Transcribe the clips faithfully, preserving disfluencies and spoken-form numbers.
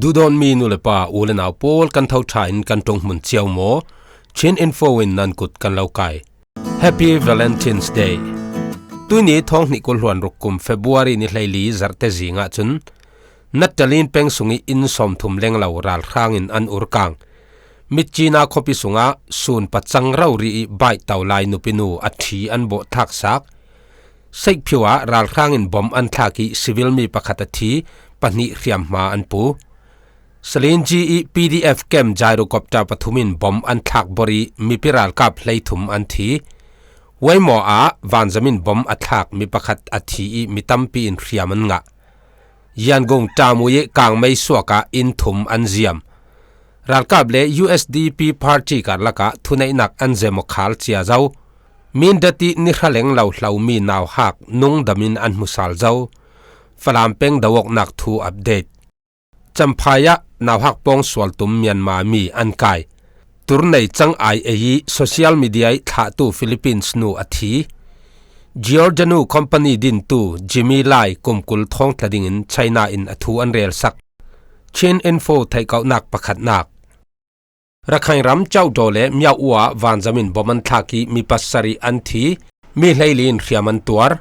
Duhdawtmi nu le pa, u le nau pawl, kan tho ṭha in kan ṭong hmun ciau maw? Chin Info in nan kut kan lo kai. Happy Valentine's Day. Tuini thawng hnih kul hluan ruk kum February ni hleili Zarte zingah cun Nattalin peng sung ih inn sawmthum lenglo ralhrang in an ur kang. Mitcina khuapi sungah sun pacang rori ih baihto lai nupinu a ṭhi an bawhthlak sak. Seihphiu ah ralhrang in bom an thlak ih civil mi pakhat a thi, pahnih hriamhma an pu. Salinji ih P D F camp gyrocopter pathum in bom an thlak bor ih mipi ralkap hleithum an thi. Waimaw ah vanzam in bom a thlak mi pakhat a thi ih mi tampi in hriam an ngah. Yangon Ṭamui ih kangmei suak ah inn thum an ziam. Ralkap le U S D P party karlak ah thuneihnak an zem aw khal cia zo. Mindat ih ni hra lenglo hlomi nauhak nungdam in an hmusal zo. Falam peng do awknak thu update. Champhai ah nauhak pawng sual tum Myanmar mi an kai. Tur nei cang ai ei ih social media ih thlahtu Philippines nu a thi. Giordano company dintu Jimmy Lai kum kul thawng tla dingin China in a thu an relsak. Chin Info theihkauhnak pakhatnak. Rakhine ram Kyauktaw le Myauk ah vanzam in bom an thlak ih mi pasarih an thi, mi hleili in hriam an tuar.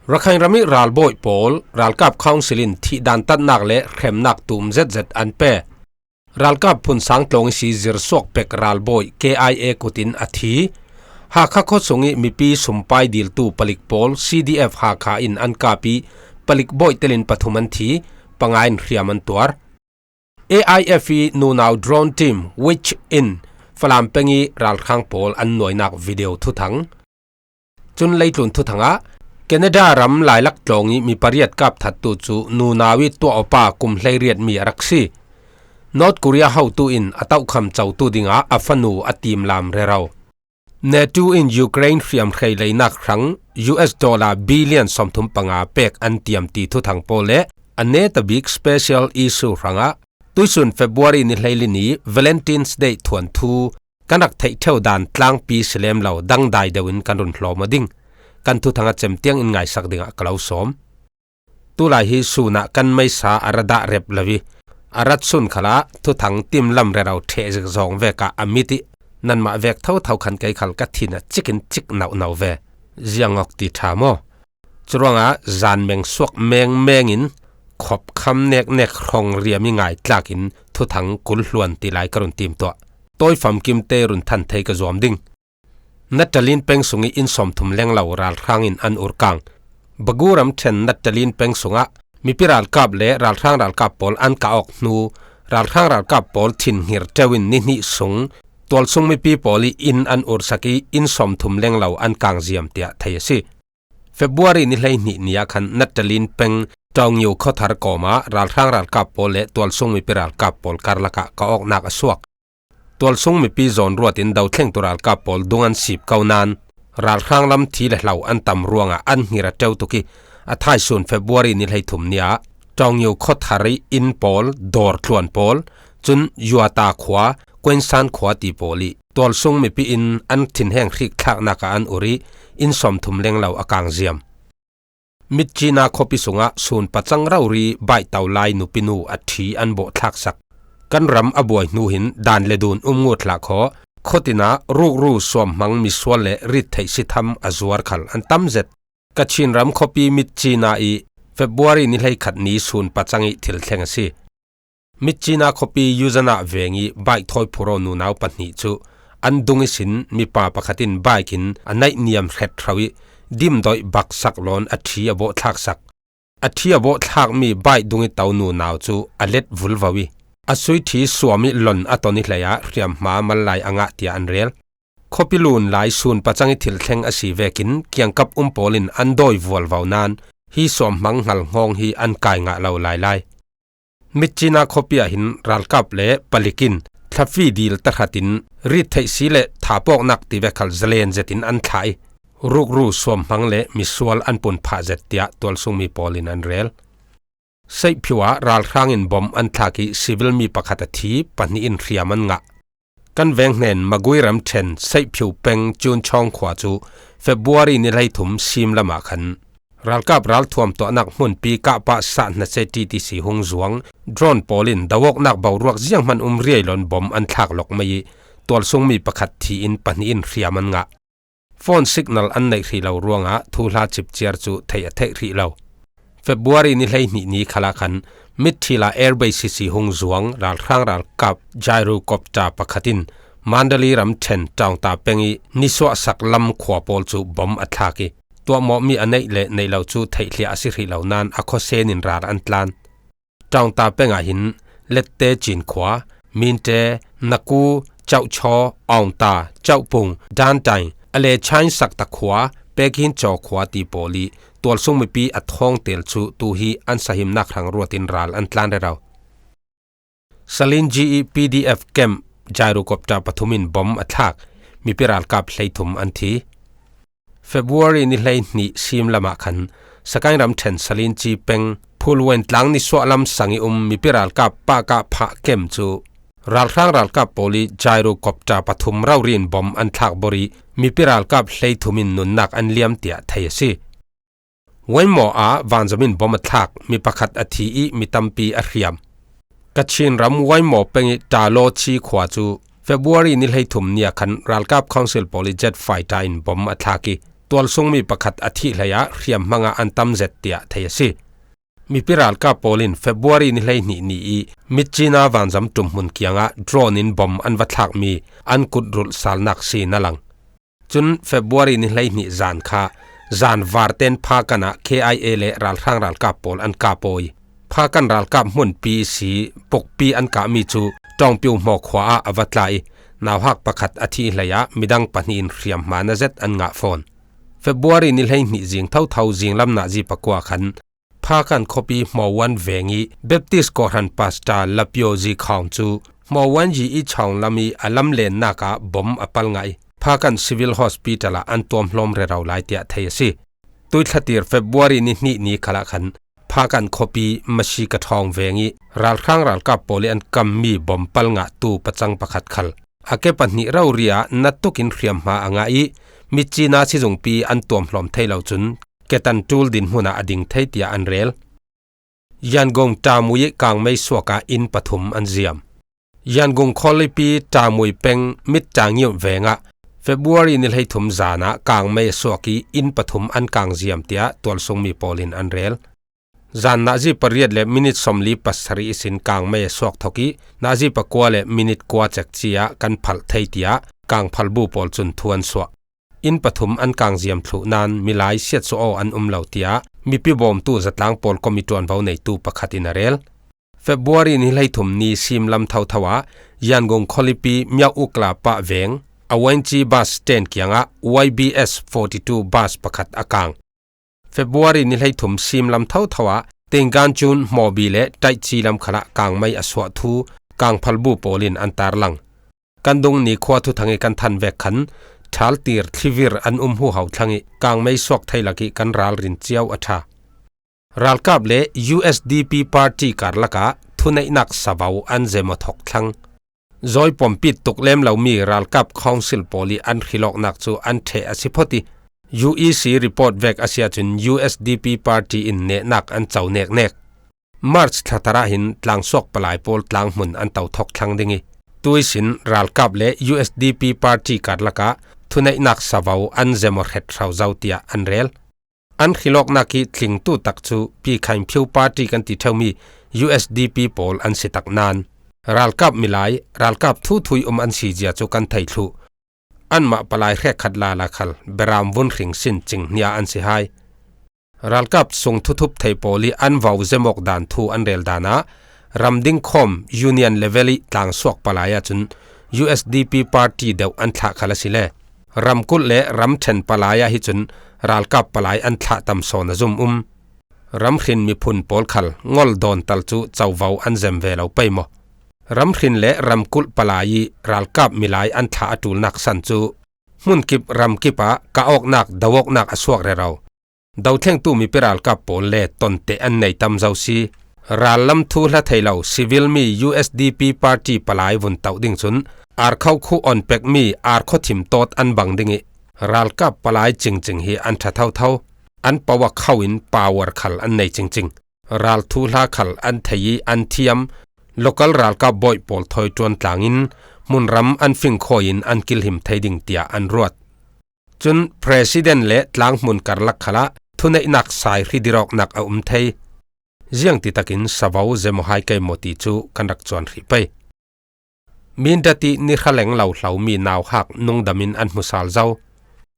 Rakhine ram ih ralbawi pawl, ralkap council in thih dantatnak le hremnak tum zetzet an pe. Ralkap Phunsang Tlawng ih si zirsuak pek ralbawi K I A kut in a thi. Hakha khuasung ih mipi sumpai diltu palik pawl C D F Hakha in an kap ih palik bawi telin pathum an thi, panga in hriam an tuar. A I F ih nunau drone team Witch in Falam peng ih ralhrang pawl an nuainak video thuthang. Cun leitlun thuthang ah Canada ram Lailak tlawng ih mi pariat kap thattu cu nunau ih tuah awpa kum hleiriat mi a rak si. North Korea hotu in a tohkham cotu dingah a fanu a timlam rero. NATO in Ukraine hriamhrei leinak hrang U S dollar billion sawmthum panga pek an tiam ti thuthang pawl le a netabik special issue hrangah tuisun February ni hleili ni Valentine's Day thuanthu kan rak theih ṭheu dan tlangpi si lem lo dangdai deuh in kan run hlawm aw ding. Kan thuthang a cem tiang in ngaisak dingah ka lo sawm. Tulai hi sun ah kan meisa a ra dah rep lo ih a rat sun khalah thuthang timlam rero ṭheh zik zawng vek ah a mit ih nanmah vek thotho khan kei khal ka thin a cik in cik nauhno ve. Ziangawk ti ṭha maw? Curuangah zanmeng suak mengmeng in khopkham neknek hrawng riam ih ngaitlakin thuthang kul hluan ti lai ka run timtuah. Tawi famkimte run than thei ka zuam ding. Nattalin peng sung ih inn sawmthum lenglo ralhrang in an ur kang. Bagu ramṭhen Nattalin peng sungah mipi ralkap le ralhrang ralkap pawl an kah awk hnu, ralhrang ralkap pawl thinhngir ṭeu in ni hnih sung tualsung mipi pawl ih inn an ursak ih inn sawmthum lenglo an kang ziam tiah thei a si. February ni hleihnih ni ah khan Nattalin peng Ṭawngiu khuathar kawmah ralhrang ralkap pawl le tualsung mipi ralkap pawl karlak ah kah awknak a suak. Tualsung mipi zawn ruat in dothlengtu ralkap pawl dung an sip ko nain ralhrang lam thi le hlo an tam ruangah an hngir a ṭeu tuk ih a thaisun February ni hleithum ni ah Ṭawngiu khuathar ih inn pawl, dawr tluan pawl, cun Yuata khua, Kuensan khua ti pawl ih tualsung mipi in an thinheng hrik thlaknak ah an ur ih inn sawmthum lenglo a kang ziam. Mitcina khuapi sungah sun pacang rori baihto lai nupinu a ṭhi an bawhthlak sak. Kan ram a buai hnu hin dan le dun um ngut hlah khaw, khuatin ah rukru suamhmang misual le rittheih sitham a zuar khal an tam zet. Kachin ram khuapi Mitcina ih February ni hleikhat ni sun pacang ih thil thleng a si. Mitcina khuapi Yuzana veng ih bike thawi phuro nunau pahnih cu an dung ihsin mipa pakhat in bike in a naih niam hret hro ih dimdoih baksak lawn a ṭhi a bawhthlak sak. A ṭhi a bawhthlakmi bike dung ih to nunau cu a let vulvo ih a sui ṭhi suam ih lon a ton ih hleiah hriamhma mal lai a ngah tiah an rel. Khuapi lun lai sun pacang ih thil thleng a si vekin kiangkap um pawl in an dawi vualvo nain hi suamhmang hngalhnghawng hi an kai ngah lo lailai. Mitcina khuapi ah hin ralkap le palik in thlafi dil tahratin rittheih si le thapawknak tivek khal zalen zetin an thlah ih rukru suamhmang le misual an pun phah zet tiah tualsungmi pawl in an rel. Seihphiu ah ralhrang in bom an thlak ih civil mi pakhat a thi, pahnih in hriam an ngah. Kan veng hnen Magui ramṭhen Seihphiu peng Cunchawng khua cu February ni hleithum sim lamah khan Ralkap ralthuam tuahnak hmunpi kahpah sah hna se T T C hung zuang drone pawl in do awknak boruak zianghman um riai loin bom an thlak lawk mai ih, tualsung mi pakhat thi in pahnih in hriam an ngah. Phone signal an neih hrih lo ruangah thuhla cipciar cu theih a theih hrih lo. February ni hleihnih ni khalah khan Mithila Air Base hi hung zuang ralhrang ralkap gyrocopter pakhat in Mandalay ramṭhen Taungta peng ih nisuahsak lam khua pawl cu bom a thlak ih, tuahmawhmi a neih le neih lo cu theihliah a si hrih lo nain a khuasen in ral an tlan. Taungta peng ah hin Lette Cin khua, Minte, Naku, Chauhchaw, Aungta, Chauhpung, Dantain, a le Chain Sakta khua, Pekin Chaw khua ti pawl ih tualsung mipi a thawngtel cu tu hi an sahimnak hrang ruat in ral an tlan rero. Salinji ih P D F camp gyrocopter pathum in bom a thlak, mipi ralkap hleithum an thi. February ni hleihnih sim lamah khan Sakaing ramṭhen Salinji peng Phulwen tlang nisuah lam sang ih um mipi ralkap Pahkah phah camp cu ralhrang ralkap pawl ih gyrocopter pathum rori in bom an thlak bor ih mipi ralkap hleithum in nunnak an liam tiah thei a si. Waimaw ah vanzam in bom a thlak, mi pakhat a thi ih mi tampi a hriam. Kachin ram Waimaw peng ih Talochi khua cu February ni hleithum ni ah khan ralkap council pawl ih jet fighter in bom a thlak ih, tualsung mi pakhat a thih hleiah hriam hmangah an tam zet tiah thei a si. Mipi ralkap pawl in February ni hleihnih ni ih Mitchina vanzam ṭumhmun kiangah drone in bom an va thlakmi an kutrulh salnak si na lang. Cun February ni hleihnih zan kha zan varten Phakan ah K I A le ralhrang ralkap pawl an kap aw ih, Phakan ralkap hmunpi ihsi pukpi an kahmi cu Ṭawngpiu Hmaw khua ah a va tla ih, nauhak pakhat a thih hleiah midang pahnih in hriamhma na zet an ngah fawn. February ni hleihnih zing thotho zinglam nazi pakua khan Phakan khuapi Hmawuan veng ih Baptist kawhhran pastor Lapio Zi Khawng cu Hmawuan Yi ih chawng lam ih a lamlennak ah bom a pal ngah ih Phakan Civil Hospital ah an tuamhlawm rero lai tiah thei a si. Tuithlatir February ni hnih ni khalah khan Phakan khuapi Masi Ka Thawng veng ih ralhrang ralkap pawl ih an kammi bom pal ngahtu pacang pakhat khal a ke pahnih rori ah na tukin hriamhma a ngah ih, Mitchina sizungpi an tuamhlawm thei lo cun ketan ṭul dinhmun ah a ding thei tiah an rel. Yangon Ṭamui ih kangmei suak ah inn pathum an ziam. Yangon khualipi Ṭamui peng Mittangiuh veng ah February ni hleithum zan ah kangmei a suak ih inn pathum an kang ziam tiah tualsungmi pawl in an rel. Zan nazi pariat le minit sawmli pasarih ihsin kangmei a suak thok ih nazi pakua le minit kua cekci ah kan phalh thei tiah kangphalbu pawl cun thu an suah. Inn pathum an kang ziam thluh nain milai siatsuah aw an um lo tiah mipi bawmtu zatlang pawl komi ṭuanvo neitu pakhat in a rel. February ni hleithum ni simlam thotho ah Yangon khualipi Myauk Ukla pah veng a Wenchi bus stand kiangah Y B S forty two bus pakhat a kang. February ni hleithum simlam thotho ah Tengan Cun Hmawbi le Taihci lam khalah kangmei a suah thu kangphalbu pawl in an tarlang. Kan dung ni khua thuthang ih kan than vek khan ṭhaltir thlivir an um huhau thlang ih kangmei suak thei lak ih kan ralrin cio a ṭha. Ralkap le U S D P party karlak ah thuneihnak savo an zem aw thok thlang. Zawi pawmpi tuk lem lomi ralkap council pawl ih an hrilawknak cu an ṭheh a si phawt ih, U E C report vek a si ahcun U S D P party in nehnak an co neknek. March thlatar ah hin tlangsuak palai pawl tlanghmun an to thok thlang ding ih, tu ihsin ralkap le U S D P party karlak ah thuneihnak savo an zem aw hret hro zo tiah an rel. An hrilawknak ih tlingtu tak cu Pi Khaing Phiu party kan ti ṭheumi U S D P pawl an si tak nain ralkap milai, ralkap thuthui um an si zia cu kan thei thluh. Anmah palai hrekkhat lala khal Beram vun hring sin cing hnia an si hai. Ralkap sung thuthup thei pawl ih an vo zem awk dan thu an rel dan ah ram dingkhawm union level ih tlangsuak palai ahcun U S D P party deuh an thlah khal a si le ramkulh le ramṭhen palai ah hi cun ralkap palai an thlah tam sawn a zum um. Ramhrin miphun pawl khal ngol dawn tal cu covo an zem ve lo pei maw? Ramhrin le ramkulh palai ih ralkap milai an thlah a ṭulnak san cu hmunkip ramkip ah kah awknak, do awknak a suak rero. Dothlengtu mipi ralkap pawl le tonteh an nei tam zo si. Rallam thuhla thei lo civil mi U S D P party palai vun toh ding cun arkho khuh on pekmi arkhaw thim tawt an bang ding ih ralkap palai cingcing hi an ṭha thotho. an power khauhin power khal an nei cingcing. Ral thuhla khal an thei ih an thiam, local ralkap bawi pawl thawi ṭuan tlangin hmunram an fingkhawiin an kilhim thei ding tiah an ruat. Cun President le tlanghmun karlak khalah thuneihnak sai hridirawknak a um thei. Ziangtitakin savo zemo hai kei maw ti cu kan rak cuan hrih pei. Mindat ih ni hra leng lo hlomi nauhak nungdamin an hmusal zo.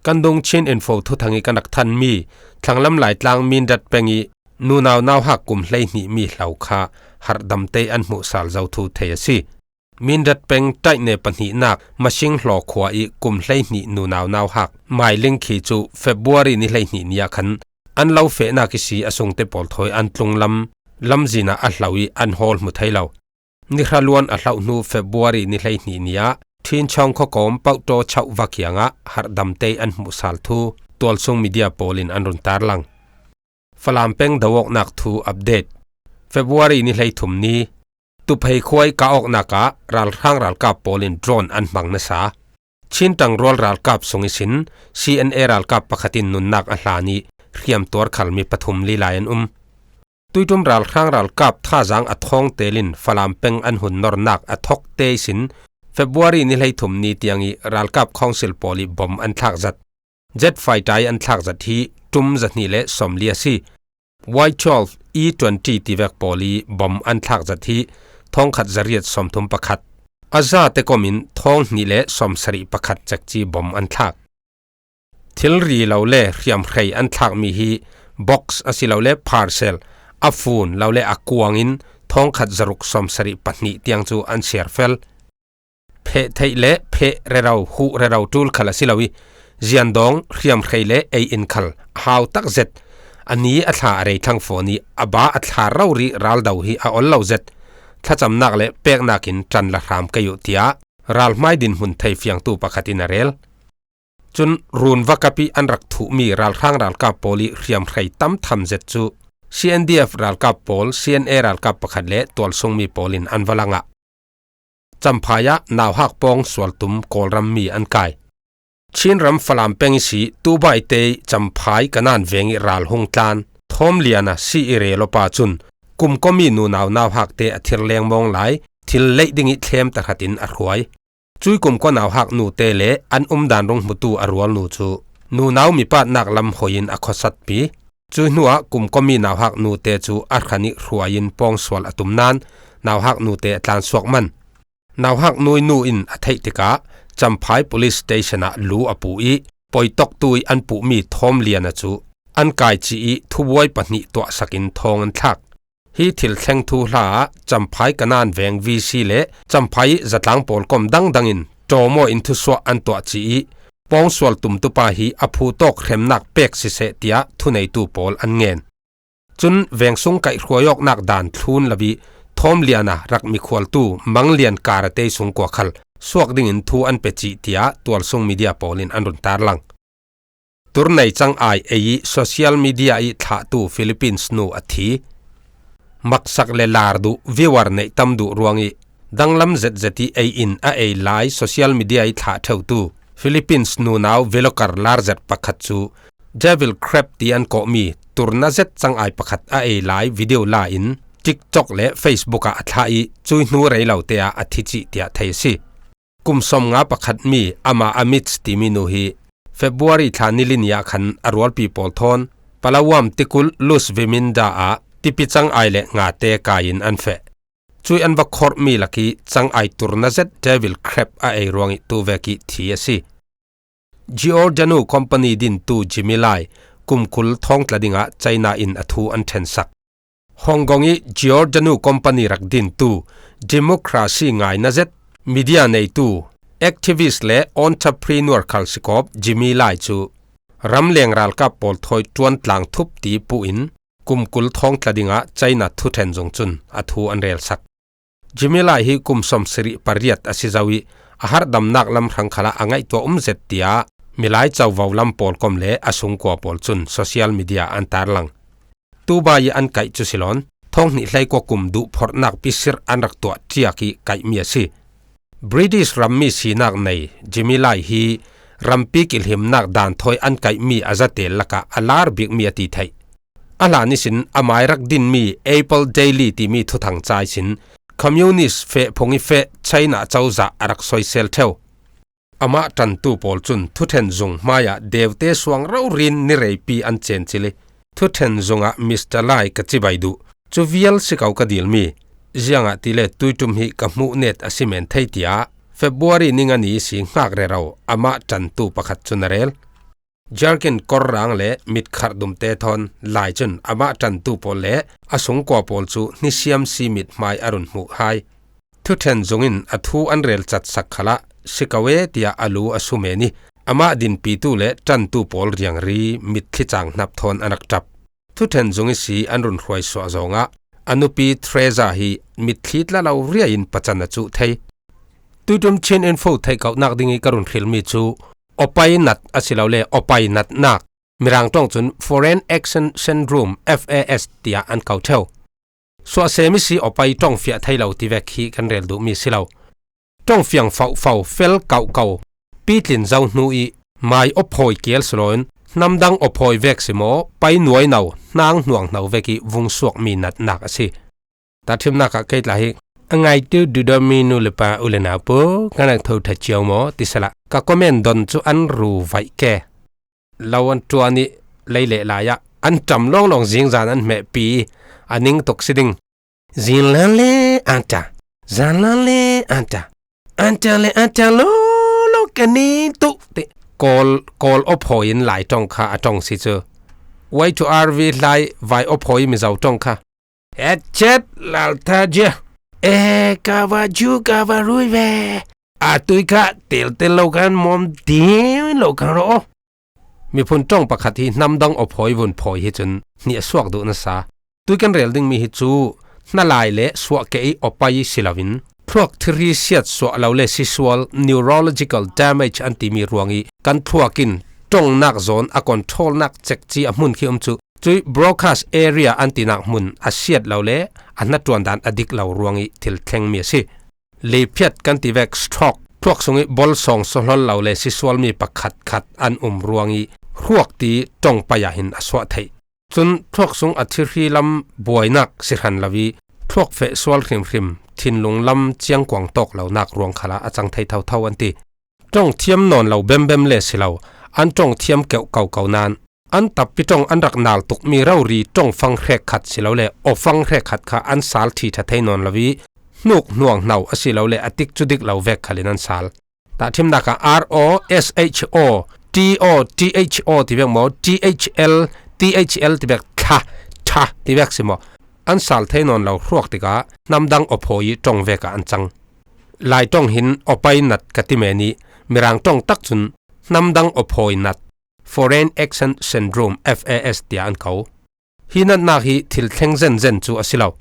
Kan dung Chin Info thuthang ih kan rak thanmi thlanglam Laitlang Mindat peng ih nunau nauhak kum hleihnihmi hlo kha harhdamte an hmuhsal zo thu thei a si. Mindat peng taihne pahnihnak Masing Hlaw khua ih kum hleihnih nunau nauhak Mai Ling Khi cu February ni hleihnih ni ah khan an lo fehnak ihsi a sungte pawl thawi an tlunglam lamzin ah a hlo ih an hawl hmu thei lo. Ni hra luan a hloh hnu February ni hleihnih ni ah Thinchawng khuakawm Pauhtaw chauh va kiangah harhdamte an hmuhsal thu tualsung media pawl in an run tarlang. Falam peng do awknak thu update. February ni hleithum ni Tuphei khua ih kah awknak ah ralhrang ralkap pawl in drone an hmang nasa. Chin ṭangrual ralkap sung ihsin C N A ralkap pakhat in nunnak a hlan ih hriamtuar khalmi pathum li lai an um. Tuiṭum ralhrang ralkap thazaang a thawng tel in Falam peng an hun nornak a thawkte ihsin February ni hleithum ni tiang ih ralkap council pawl ih bom an thlak zat. Jet fighter ih an thlak zat hi ṭum zahnih le sawmli a si. Y twelve, E twenty tivek pawl ih bom an thlak zat hi thawngkhat zariat sawmthum pakhat. A zate kom in thawng hnih le sawmsarih pakhat cekci bom an thlak. Thilri lo le hriamhrei an thlakmi hi box asilole parcel, a fun lo le a kuang in thawngkhat zaruk sawmsarih pahnih tiang cu an siarfel. Pheh theih le pheh rero, huh rero ṭul khal a si lo ih, ziandawng, hriamhrei le ei in khal a hau takzet. A ni a thla a rei thlang fawn ih a ba a thla rori raldo hi a ol lo zet. Thlacamnak le peknak in ṭan la hram kei uh, tiah ralhmai dinhmun theifiangtu pakhat in a rel. Cun run va kap ih an rak thuhmi ralhrang ralkap pawl ih hriamhrei tam tham zet cu C N D F ralkap pawl, C N A ralkap pakhat le tualsungmi pawl in an va langah Champhai ah nauhak pawng sual tum Kawlram mi an kai. Chinram Falam peng ihsi Tubai te ih Champhai Kanan veng ih ral hung tlan Thawm Liana si ih rel awpa cun kumkawmi nunau nauhakte a thir lengmawng lai thil leih ding ih thlem tahratin a hruai. Cui kumkua nauhak nute le an umdan rung hmutu a rualnu cu nunau mipatnak lam hoihin a khuasatpi. Cui hnuah kumkawmi nauhak nute cu a hran ih hruai in pawngsual a tum nain nauhak nute a tlansuak man. Nauhak nui nu in a theih tikah Champhai Police Station ah lu a pu ih poitoktu ih an puhmi Thawm Liana cu an kaici ih thubuai pahnih tuahsak in thawng an thlak. Hi thil thleng thuhla ah Champhai Kanan veng V C le Champhai ih zatlang pawlkom dangdang in ṭawmaw in thusuah an tuahci ih pawngsual tumtupa hi a phu tawk hremnak pek siseh, tiah thuneitu pawl an ngen. Cun veng sung kaihhruai awknak dan thlun lo ih Thawm Liana rak mikhualtu Manglian Karate sungkua khal suak dingin thu an pe cih, tiah tualsung media pawl in an run tarlang. Turnei cangai ei ih social media ih thlahtu Philippines nu a thi. Maksak le lar duh, viewer neih tam duh ruangih danglam zetzet ih ei in a ei lai social media ih thlah ṭheutu Philippines nunau vlogger larzet pakhat cu Devil Crab ti an kawhmi turna zet cangai pakhat a ei lai video la in TikTok le Facebook ah a thlah ih cui hnu rei lo te ah a thi cih, tiah thei a si. Kum sawmnga pakhatmi amah Amit timi nu hi February thla ni li ni ah khan a rualpi pawl thawn Palawam tikulh Luz Viminda ah tipi cangai le ngate kai in an feh. Cui an va khorhmi lakih cangai turna zet Devil Crab a ei ruangih tuvek ih thi a si. Giordano Company dintu Jimmy Lai kumkul thawngtla dingah China in a thu an ṭhensak. Hong Kong ih Giordano Company rak dintu, democracy ngaina zet, media neitu, activist le entrepreneur khal si kawp Jimmy Lai cu ramleng ralkap pawl thawi ṭuan tlang thup ti puh in kumkul thawngtla dingah China thuṭhen zung cun a thu an relsak. Jimmy Lai hi kum sawmsarih pariat a si zo ih a harhdamnak lam hrang khalah a ngaihtuah um zet, tiah milai covo lam pawlkom le a sungkua pawl cun social media an tarlang. Tubai ih an kaih cu si lawn, thawng hnih hleikua kum duhphorhnak pisirh an rak tuah ṭiak ih kaihmi a si. British rammi sinak nei Jimmy Lai hi rampi kilhimnak dan thawi an kaihmi a zatel lakah a lar bikmi a ti theih. A hlan ihsin a mai rak dinmi Apple Daily timi thuthang ca ihsin Communist feh phung i feh China cozah a rak soisel theu. Amah ṭantu pawl cun thuṭhen zung hmaiah deute suang rorin ni reipi an cencil i, thuṭhen zungah Mister Lai ka cibai duh, cu vial si ko ka dilmi, ziangahtile tuiṭum hi ka hmuh net a si men thei, tiah February ni nga ni ihsi hngak rero amah ṭantu pakhat cun a rel. Jerkin kawrrang le mitkharh dumte thawn Lai cun amah ṭantu pawl le a sungkua pawl cu hnisiam si mithmai a run hmuh hai. Thuṭhen zung in a thu an rel catsak khalah, si ko e, tiah a lu a su men i, amah dinpitu le ṭantu pawl riangri mitthli cang hnap thawn an rak ṭap. Thuṭhen zung ihsi an run hruai suah zawngah a nupi Theresa hi mitthli tla lo riai in pacan a cuh thei. Tuiṭum Chin Info theih kauhnak ding i ka run hrilmi cu opai nat asilole opai natnak, Mirang ṭong cun Foreign Action Syndrome, F A S, tiah an ko theu. Suahsem ihsi opai ṭong fiah thei lo tivek hi kan rel duhmi si lo. Ṭong fiang fauhfau, fel kauhkau, pitlin zo hnu i mai awphawi kial si loin hnamdang awphawi vek si maw, pai nuaino, hnang hnuang hno vek i vung suakmi natnak a si. Tahṭhimnak ah kei tla hi a ngaitu duhdawtmi nu le pa u le nau pawl, kan rak tho ṭha cio maw ti sehla ka comment don cu an ru vaih ke. Lo an ṭuan i lei leh lai ah an ṭam lawnglawng zingzan an hmehpi i a ning tuk si ding. Zinlan le ata, zanlan le ata, ata le ata lo lo ka ni tu ti. Kawl, Kawl awphawi in Lai ṭong kha a ṭong si cu. Y two R V hlai vai awphawi Mizo ṭong kha. Et chet lal ta jia. E ka va ju ka va rui ve. A tui kha tel tel lo kan mawm ti lo kan ro. Miphun ṭong pakhat hi hnamdang awphawi vun phawi hi cun hnih a suak duh nasa. Tui kan rel dingmi hi cu hnalai le suahkeh i awpai si loin thluak thirhi siat suah lo le sisual, neurological damage, an timi ruang i kan thluak in ṭongnak zawn a controlnak cekci a hmun khi um cu, cui broca's area an tinak hmun a siat lo le a hnaṭuan dan a dik lo ruang i thil thlengmi a si. Leiphiat kan ti vek, stroke, thluak sung i bol sawng sawhlol lo le sisualmi pakhat khat an um ruang i hruak ti ṭong pai ah hin a suah theih. Cun thluak sung a thirhi lam buainak si hran lo i thluak feh sual hrimhrim, thinlung lam ciangkuang tawk lonak ruang khalah a cang thei thotho an ti. Ṭong thiam nawn lo bembem le si lo, an ṭong thiam keuh koko nain an tappi ṭong an rak nal tukmi rori ṭong fang hrek khat si lo le aw fang hrek khat kha an sal ṭhi ṭha thei nawn lo i hnuk hnuang hno a si lo le a tik cu dik lo vek khalin an sal. Tahṭhimnak ah R O S H O, T O T H O ti vek maw, T H L, T H L ti vek, thla, tha ti vek si maw, an sal thei nawn lo hruak tikah hnamdang awphawi i ṭong vek ah an cang. Lai ṭong hin awpai nat ka ti men i Mirang ṭong tak cun hnamdang awphawi nat, Foreign Action Syndrome, F A S, tiah an ko. Hi natnak hi thil thleng zenzen cu a si lo.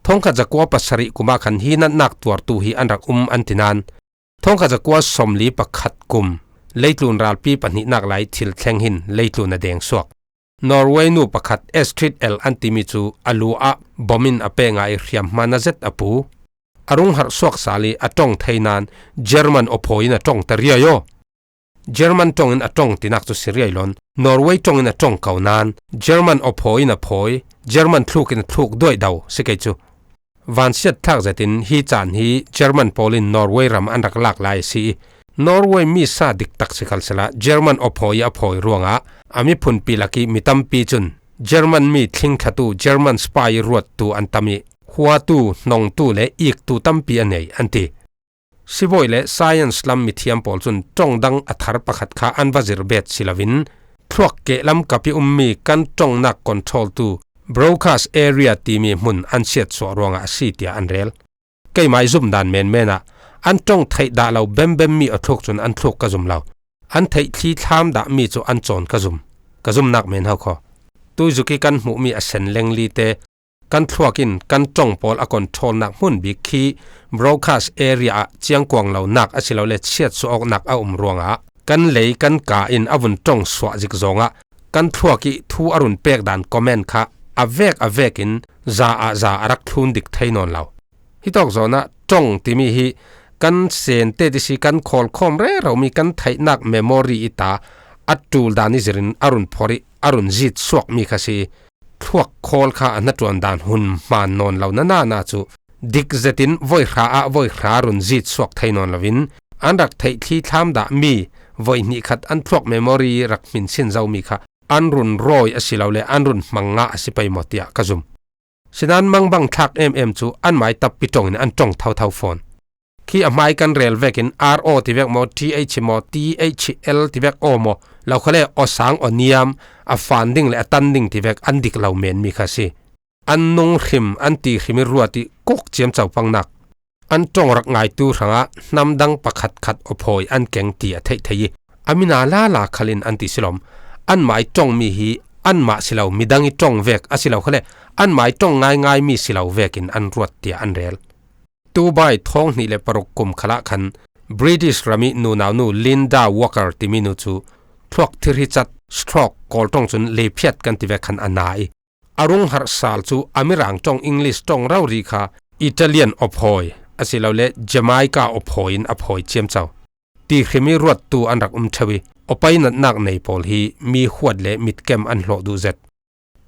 Thongkhat zakua pasarih kum ah khan hi natnak tuartu hi an rak um an ti nain, thongkhat zakua sawmli pakhat kum leitlun ralpi pahnihnak lai thil thleng hin leitlun a deng suak. Norway nu pakhat Astrid L an timi cu a lu ah bom in a peh ngai i hriamhma na zet a pu. A rung harh suak sal i a ṭong thei nain German awphawi in a ṭong ta riai aw. German ṭong in a ṭong tinak cu si riai lo in Norway ṭong in a ṭong ko nain German awphawi in a phawi, German thluk in a thluk duai do si kei cu. Vansiat thlak zetin hi caan hi German pawl in Norway ram an rak lak lai a si i, Norway mi sa diktak si khal sehla German awphawi a phawi ruangah a miphunpi lak i mi tampi cun German mi thlingthlatu, German spy ruattu an tam i, huatu, hnongtu le iktu tampi a nei an ti. Sibawi le science lam mithiam pawl cun ṭong dang a thar pakhat kha an va zir bet si loin, thluak kehlam kap i ummi kan ṭongnak controltu broca's area timi hmun an siatsuah ruangah a si tiah an rel. Keimah i zumdan menmen ah an ṭong theih dah lo bembemmi a thluk cun an thluk ka zum lo. An theih thli thlam dahmi cu an cawn ka zum. Ka zumnak men ho kho. Tuizuk i kan hmuhmi a sen lenglite kan thluak in kan ṭong pawl a controlnak hmun bik khi broca's area ah ciangkuang lonak a si lo le siatsuah awknak a um ruangah kan lei kan ka in a vun ṭong suah zik zawngah kan thluak i thu a run pek dan comment kha a vek a vek in za ah za a rak thlun dik thei nawn lo. Hitawk zawnah ṭong timi hi kan sente ti si kan khawl khawm rero mi kan theihnak memory i ta a tul dan i zirin a run phor i a run zit suak mi kha si. Thluak khawl kha a hnaṭuan dan hun hmaan nawn lo na nana cu dik zetin voi hra ah voi hra run zit suak thei nawn loin an rak theih thli thlam dah mi voi hnih khat an thluak memory rak hmin sin zo mi kha an run rawi a si lo le an run hmang nga a si pei maw tiah ka zum. Sinan mangbang thlak em em cu anmai tappi ṭong in an ṭong thotho fawn. Khi a hmai kan rel vekin R O ti vek maw, T H maw, T H L ti vek aw maw, lo khale aw sang aw niam, a fan ding le a tan ding ti vek an dik lo men mi kha si. An nung hrim, an ti hrim i ruat i kuk ciamco pangnak. An ṭong rak ngaitu hrangah hnam dang pakhat khat aw phawi an keng ti a theih thei i, a mina lala khalin an ti silom. Anmai ṭong mi hi anmah si lo, midang i ṭong vek a si lo khale, anmai ṭong ngaingai mi si lo vekin an ruat tiah an rel. Tubai thawng hnih le paruk kum khalah khan British ram i nunaunu Linda Walker timi nu cu thluak thirhi cat, stroke, Kawl ṭong cun liphiat kan ti vek khan a na i, a rung harh sal cu a Mirang ṭong, English ṭong rori kha Italian aw phawi a si lo le Jamaica aw phawi in a phawi ciamco. Ti hrim i ruattu an rak um ṭheu i, aw painatnak nei pawl hi mi huat le mitkem an hlawh duh zet.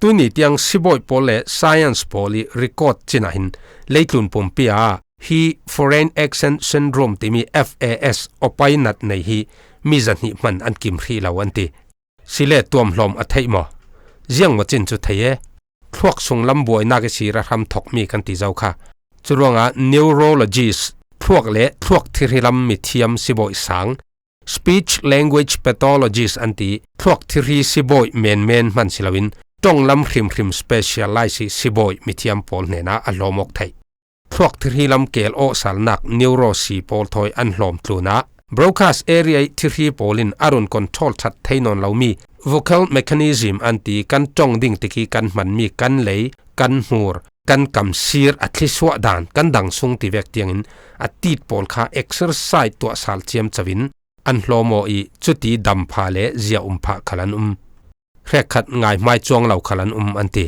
Tuni tiang sibawi pawl le science pawl i record cin ah hin leitlun pumpi ah hi foreign accent syndrome timi F A S aw painat nei hi mi zahnih hman an kim hrih lo an ti. Si le tuamhlawm a theih maw? Ziang maw cin cu thei e. Thluak sung lam buainak i si ralhram thok mi kan ti zo kha. Curuangah neurologist, thluak le thluak thirhi lam mithiam sibawi sang, speech language pathologist an ti, thluak thirhi sibawi menmen hman si loin, ṭong lam hrimhrim specialize i sibawi mithiam pawl hnenah a hlawm awk theih. Thluak thirhi lam kel awhsalnak neuro si pawl thawi an hlawm tlunah, broadcast area i thirhi pawl in a run control ṭhat thei nawn lomi vocal mechanism an ti, kan ṭong ding tik i kan hmanmi kan lei, kan hmur, kan kamsir a thlisuah dan, kan dang sung ti vek tiangin a tit pawl kha exercise tuahsal ciamco in an hlawm aw i, cuti dam pha le zia um phah khal an um. Hrekkhat ngaihmai cuang lo khal an um an ti.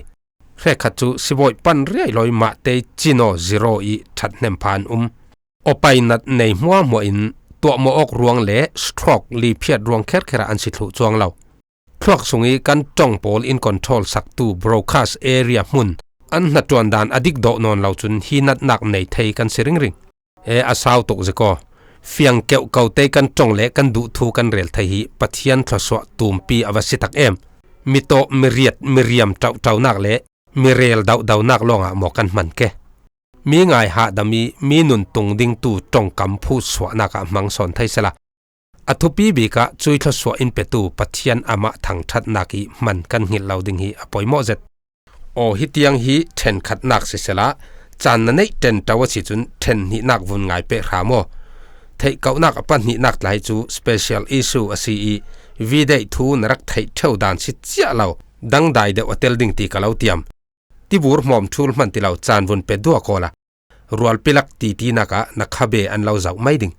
Hrekkhat cu sibawi pan riai lawi mah tei cin aw zir aw i ṭhathnem pha an um. Aw painat nei hmuahhmuah in tuahmawh awk ruang le stroke liphiat ruang kherkher ah an si thluh cuang lo. Thluak sung i kan ṭong pawl in control saktu broadcast area hmun an hnaṭuan dan a dik dawh nawn lo cun hi natnak nei thei kan si ringring. E, a sau tuk zik aw. Fiang keuh ko te kan ṭong le kan duh thu kan rel thei hi Pathian thluasuah tumpi a va si tak em. Mi tawh mi riat, mi riam ṭauhṭaunak le mi rel dauhdaunak lawngah maw kan hman ke? Mi ngai hahdam i mi nuntung dingtu ṭongkam phut suahnak ah hmang sawn thei sela, a thupi bik ah cui thluasuah in petu Pathian amah thangṭhatnak i hman kan hngilh lo ding hi a poimawh zet. Aw, hitiang hi ṭhenkhatnak sisela, caan na neih ṭenṭo a si cun ṭhen hnihnak vun ngai peh hram aw. Theihkohnak a pahnihnak tlai cu special issue a si i, videih thu na rak theih ṭheu dan si ciah lo, dangdai deuh a tel ding ti ka lo tiam. Tibur hmawm ṭhul hman ti lo caan vun pe duak awla, rualpi lak titinak ah na khabe an lo zoh mai ding.